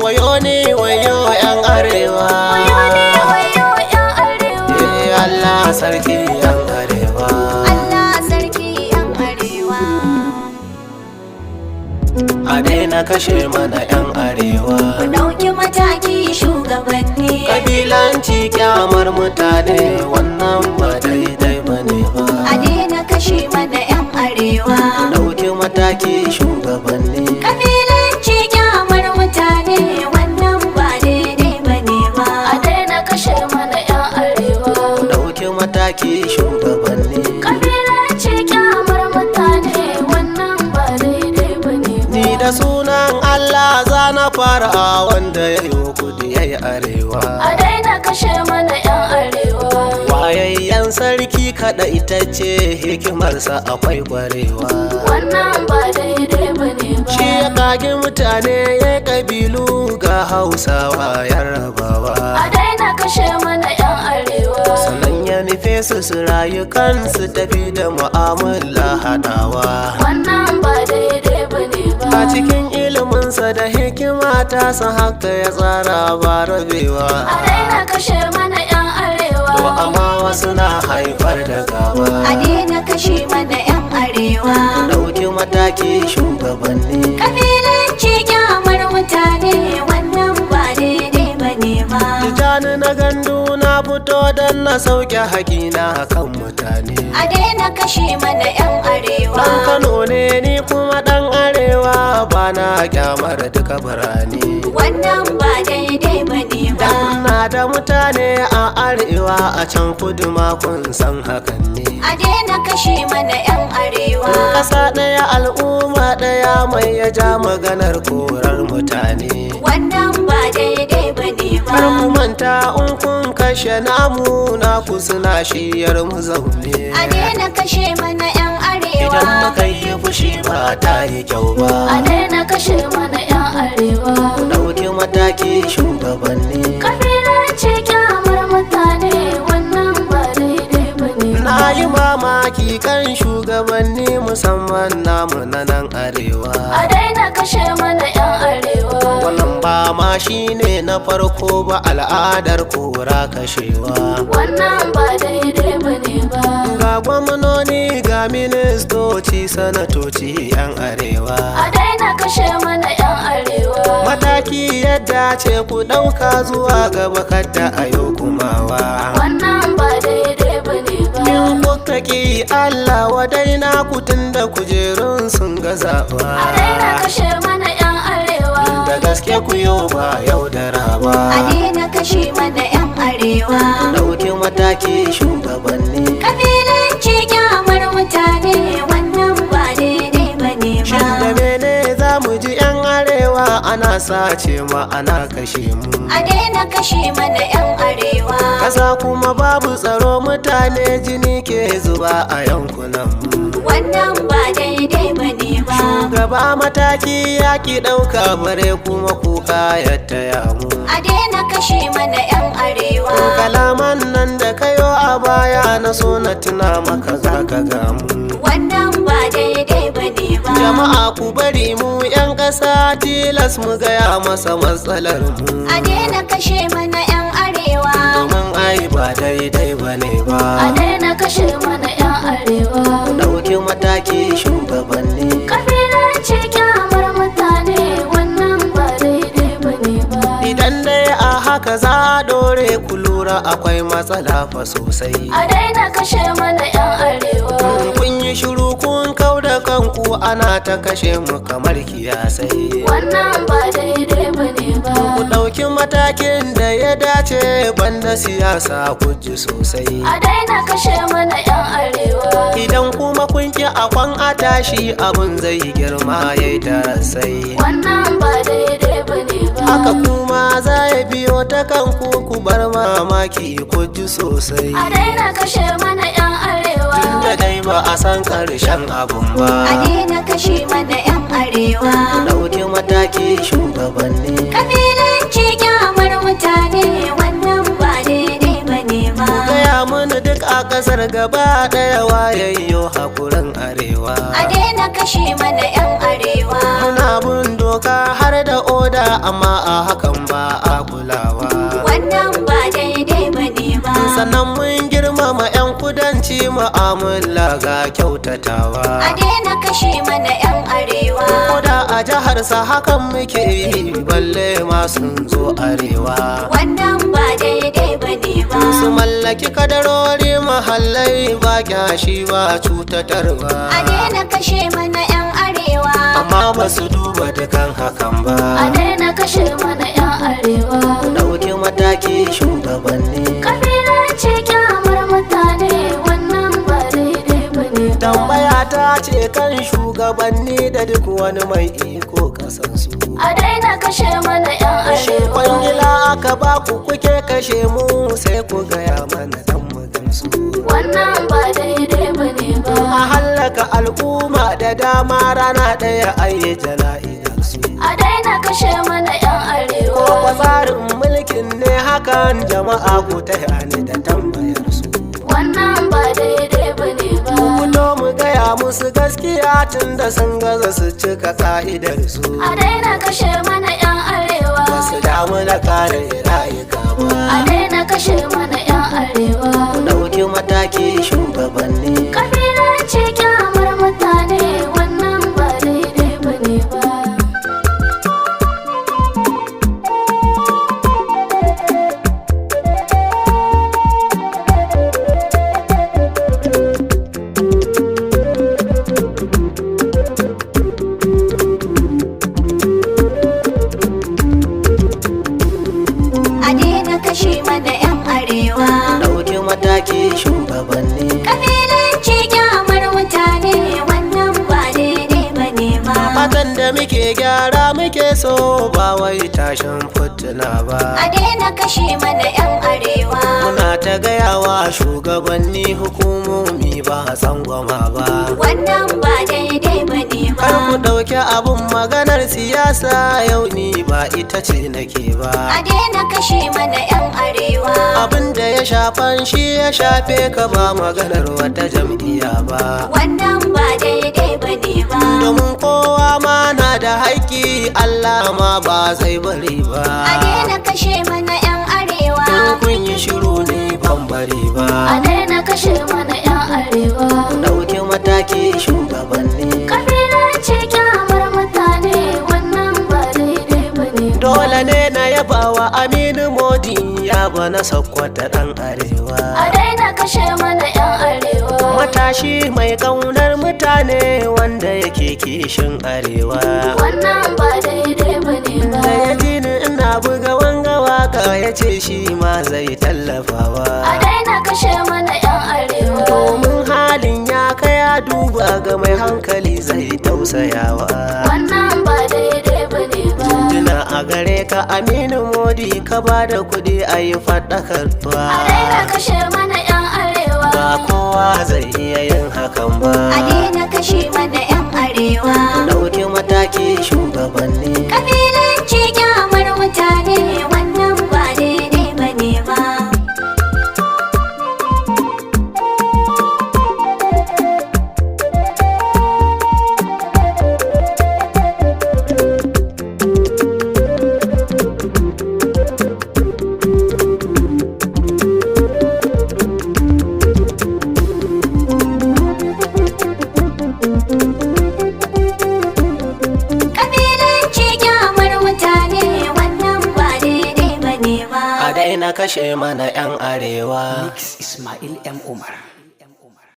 Wayo ne wayo yan arewa. Wayo ne wayo yan arewa. Eh, Allah sarki yan arewa. Allah sarki yan arewa. A daina kashe mana yan arewa. Ku ɗauki mataki, shugabanni. Kabilanci, kyamar mutane, wannan ba daidai ba ne ba. A daina kashe mana yan arewa. Ɗauki mataki, shugabanni. Kabilanci, kyamar mutane, wannan ba daidai ba ne ba. A daina kashe mana 'yan arewa. Ɗauki mataki, shugabanni. Kabilanci, kyamar mutane, wannan ba daidai ba ne ba. Ni da sunan Allah za na fara, wanda ya yi kudu ya yi arewa. A daina kashe mana 'yan arewa. Wayayyen sarki kaɗa ita ce hikimarsa akwai kwarewa. Wannan ba daidai ba ne ba. Shi ya kage mutane ya kabilu, ga Hausawa, Yarabawa. A daina kashe mana 'yan arewa. Sannan ya nufe su su rayu kansu tafi da mu'amala haɗawa. Wannan ba daidai ba ne ba. A cikin iliminsa da hikima ta san haka ya tsara ba rabewa. A daina kashe mana 'yan arewa. To amma wasu na haifar da gaba. A daina kashe mana yan arewa. Ɗauki mataki, shugabanni. Kabilanci, kyamar mutane, wannan ba daidai ba ne ba. Tijjani na Gandu na fito don na sauke haƙina kan mutane. A daina kashe mana yan arewa. Ɗan Kano ne ni kuma ɗan arewa, ba na kyamar duka birane. Wannan ba daidai ba ne ba. Dan na da mutane a arewa, a can kudu ma kun san hakan ne. A daina kashe mana yan arewa. Ƙasa ɗaya, al'umma ɗaya, mai ya ja maganar korar mutane? Wannan ba daidai ba ne ba. Kar ku manta, in kun kashe namu, naku suna shiyar mu zaune. A daina kashe mana yan arewa. Idan muka yi fushi ba ta yi kyau ba. A daina kashe mana 'yan arewa. Ɗauki mataki, shugabanni. Kabilanci, kyamar mutane, wannan ba daidai ba ne ba. Na yi mamaki kan shugabanni, musamman namu na nan arewa. A daina kashe mana 'yan arewa. Wannan ba ma shi ne na farko ba, al'adar kora kashewa. Wannan ba daidai ba ne ba. Ga gwamnoni, ga ministoci, sanatoci 'yan arewa. A daina kashe mana 'yan arewa. Mataki yadda ce ku ɗauka zuwa gaba, kadda a yau kumawa. Wannan ba daidai ba ne ba. In kuka ki, Allah wadai na kutun da kujerun sun gazawa. A daina kashe mana 'yan arewa. Da gaske ku yau ba yaudara ba. A daina kashe mana yan arewa. Ɗauki mataki, shugabanni. Kabilanci, kyamar mutane, wannan ba daidai ba ne Shin da ba. mene za mu ji 'yan arewa ana sace ma, ana kashe mu? A daina kashe mana yan arewa. Ƙasa kuma babu tsaro, mutane jini ke zuba a yankunan mu. Wannan ba daidai ba ne ba. Shugaba mataki ya ki ɗauka, bare kuma kuka ya taya mu. A daina kashe mana yan arewa. Kalaman nan da kayo a baya, na so na tuna maka, za ka gamu. Wannan ba daidai ba ne ba. Jama'a ku bari mu 'yan ƙasa tilas mu gaya masa matsalar mu. A daina kashe mana yan arewa. Domin ai ba daidai ba ne ba. A daina kashe mana 'yan arewa. Ɗauki mataki, shugabanni. Kabilanci, kyamar mutane, wannan ba daidai ba ne ba. Idan dai a haka za a ɗore, ku lura akwai matsala fa sosai. A daina kashe mana 'yan arewa. Kun yi shiru, kun kau da kanku, ana ta kashe mu kamar kiyasai. Wannan ba daidai ba ne ba. Ku ɗauki matakin da ya dace, banda siyasa, ku ji sosai. A daina kashe mana 'yan arewa. Idan kuma kun ki akwan a tashi, abun zai girma ya yi tarasai. Wannan ba daidai ba ne ba. Haka kuma za ya biyo ta kanku, ku bar mamaki, ku ji sosai. A daina kashe mana 'yan arewa. Tunda dai ba a san ƙarshen abun ba. A daina kashe mana yan arewa. Ɗauki mataki, shugabanni. Kabilanci, kyamar mutane, wannan ba daidai ba ne ba. Gaya mini, duk a ƙasar gaba ɗaya, wayayyo hakurin arewa? A daina kashe mana yan arewa. Muna Samar da oda, amma a hakan ba a kulawa. Wannan ba daidai ba ne ba. Sannan mun girmama 'yan kudanci, mu'amala ga kyautatawa. A daina kashe mana 'yan arewa. Koda a jiharsa hakan muke yi, balle ma sun zo arewa. Wannan ba daidai ba ne ba. Su mallaki kadarori, mahallai, ba kyashi ba cutatarwa. A daina kashe mana 'yan arewa. Amma ba su duba dukan hakan ba. A daina kashe mana 'yan arewa. Ɗauki mataki, shugabanni. Kabilanci kyamar mutane, wannan ba daidai ba ne ba. Tambaya ta ce kan shugabanni da duk wani mai iko kasansu. A daina kashe mana 'yan arewa. Kwangila aka ba ku kuke kashe mu, sai ku gaya mana dan mu gamsu. Wannan ba daidai ba ne ba. A hallaka al'umma da dama rana ɗaya ayi jana'izar su. A daina kashe mana 'yan Ko arewa. kwa tsarin mulkin ne hakan? Jama'a, ku taya ni da tambayar su. Wannan ba daidai ba ne ba. Fito mu gaya musu gaskiya tun da sun gaza su cika ka'idar su. A daina kashe mana 'yan arewa. Ba su damu da kare rayuka ba. A daina kashe mana 'yan arewa. Ɗauki mataki, shugabanni. Kabilanci kyamar mutane, wannan ba daidai ba ne ba. A daina kashe mana 'yan arewa. Ɗauki mataki, shugabanni. Kabilanci kyamar mutane, wannan ba daidai ba ne ba. Fatan da muke, gyara muke so, ba wai tashin fitina ba. A daina kashe mana 'yan arewa. Muna ta gayawa shugabanni, hukumomi, ba tsangwama ba. Wannan ba daidai ba ne ba. Kar ku ɗauki abun maganar siyasa, yau ni ba ita ce nake ba. A daina kashe mana 'yan arewa. Abin da ya shafan shi ya shafe ka, ba maganar wata jam'iyya ba. Wannan ba daidai ba ne ba. Domin kowa ma na da haƙƙi, Allah ma ba zai bari ba. A daina kashe mana 'yan arewa. In kun yi shiru ne ban bari ba. A daina kashe mana 'yan arewa. Ɗauki mataki, shugabanni. Kabilanci kyamar mutane, wannan ba daidai ba ne ba. Dole ne na yaba wa Aminu Modi, ya bana Sakkwata ɗan arewa. A daina kashe mana 'yan arewa. Matashi mai ƙaunar mutane wanda yake kishin arewa. Wannan ba daidai ba ne ba. Da ya ji ni ina buga wanga waka, ya ce shi ma zai tallafawa. A daina kashe mana 'yan arewa. Domin halin ya kai ya duba ga mai hankali zai tausayawa. Wannan ba daidai ba ne ba. Tuna a gare ka, Aminu Modi, ka ba da kuɗi a yi faɗakarwa. A daina kashe mana 'yan arewa. Ba kowa zai iya yin hakan ba. A daina kashe mana 'yan arewa. Ɗauki mataki, shugabanni. Kabilanci kyamar mutane, wannan ba daidai ba ne ba. Kabilanci kyamar mutane, wannan ba daidai ba ne ba. A daina kashe mana 'yan arewa. Mix Ismail M. Umar.